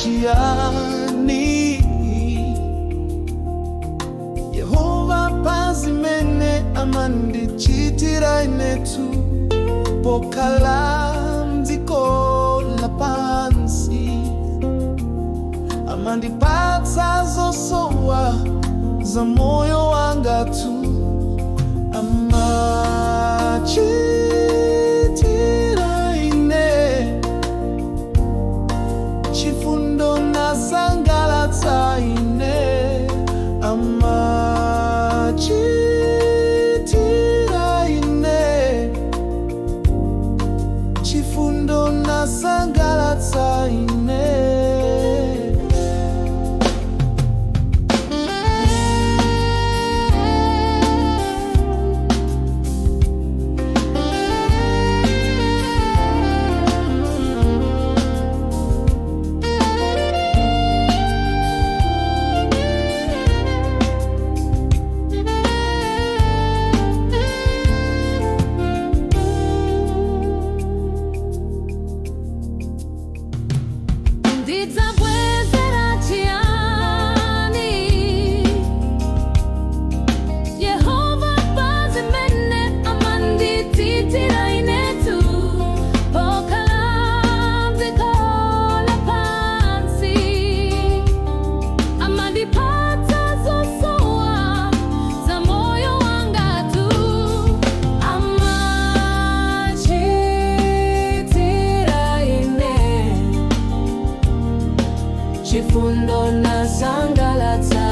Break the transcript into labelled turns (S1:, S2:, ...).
S1: Chiyani Yehova pazimene amandichitira inetu pokhala mdziko lapansi, amandipatsa zosowa za moyo wangatu, amachitira ine chifundo nasangalatsa ine, amachitira ine chifundo nasangalatsa ine.
S2: Ndidzabwezera chiyani Yehova pazimene amandichitira inetu pokhala mdziko lapansi, amandipatsa zosowa za moyo wangatu, amachitira ine chifundo nasangalatsa.